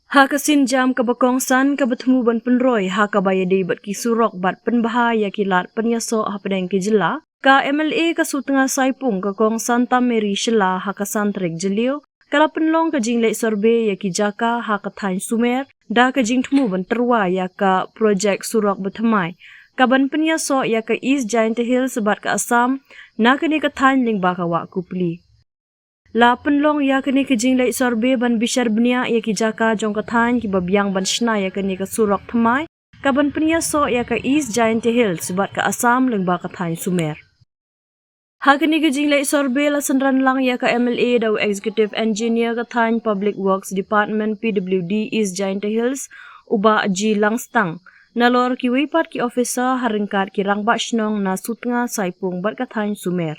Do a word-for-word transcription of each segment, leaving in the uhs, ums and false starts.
Ha ka sienjam kaba kongsan kaba thmu ban pynroi ha kaba ïadei bad ki surok bad pynbha ïa ki lad pynïasoh hapdeng ki jylla, ka M L A ka Sutnga Saipung, ka Kong Santa Mary Shylla, ha ka san tarik Jylliew, ka la pynlong ka jingleit sorbei ïa ki jaka ha ka thaiñ Sumer da ka jingthmu ban tyrwa ïa ka projek surok bathymmai kaban pynïasoh ïa ka East Jaintia Hills bad ka Assam na kane ka thaiñ lyngba ka wah Kupli. La pynlong ïa kane ka jingleit sorbei ban bishar bniah ïa ki jaka jong ka thaiñ kiba biang ban shna ïa kane ka surok thymmai kaban pynïasoh ïa ka East Jaintia Hills bad ka Assam lyngba ka thaiñ Sumer. Ha kane ka jingleit sorbei la synran lang ïa ka M L A da u Executive Engineer ka thaiñ Public Works Department, P W D, East Jaintia Hills, u Bah G Langstang, nalor kiwei pat ki officer ha ryngkat ki rangbah shnong na Sutnga Saipung bad ka thaiñ Sumer.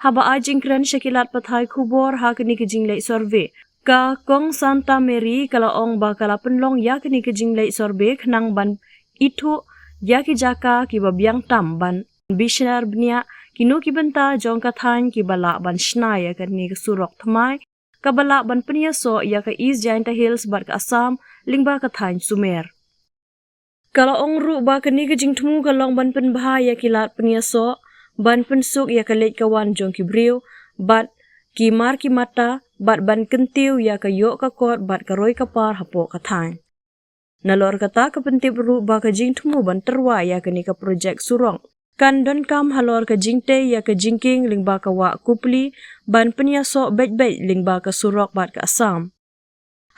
Haba ai jingkren sha ki lad pathai khubor ha kane ka jingleit sorbei, ka Kong Santa Mary ka la ong ba ka la pynlong ïa kane ka jingleit sorbei khnang ban ithuh ïa ki jaka kiba biang tam ban bishar bniah kino ki bynta jong ka thaiñ kiba lah ban shna ïa kane ka surok thymmai kaba lah ban pynïasoh ïa ka East Jaintia Hills bad ka Assam lyngba ka thaiñ Sumer. Ka la ong ruh ba kane ka jingthmu ka long ban pynbha ïa ki lad pynïasoh, ban pynsuk ïa ka leit ka wan jong ki briew bad ki mar ki mata, bad ban kyntiew ïa ka ïoh ka kot bad ka roi ka par hapoh ka thaiñ. Nalor kata ka pyntip ruh ba ka jingthmu ban tyrwa ïa kane ka projek surok kan donkam halor ka jingtei ïa ka jingkieng lyngba ka wah Kupli ban pynïasoh beit beit lyngba ka surok bad ka Assam.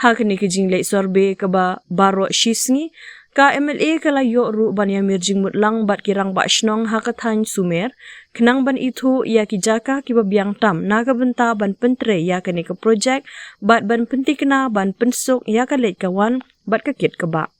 Ha kane ka jingleit sorbei kaba baroh shi sngi, ka M L A ka la ïoh ruh ban ïamir jingmut lang bad ki rangbah shnong ha ka thaiñ Sumer khnang ban ithuh ïa ki jaka kiba biang tam na ka bynta ban pyntrei ïa kane ka projek bad ban pyntikna ban pynsuk ïa ka leit ka wan bad ka kit ka bah.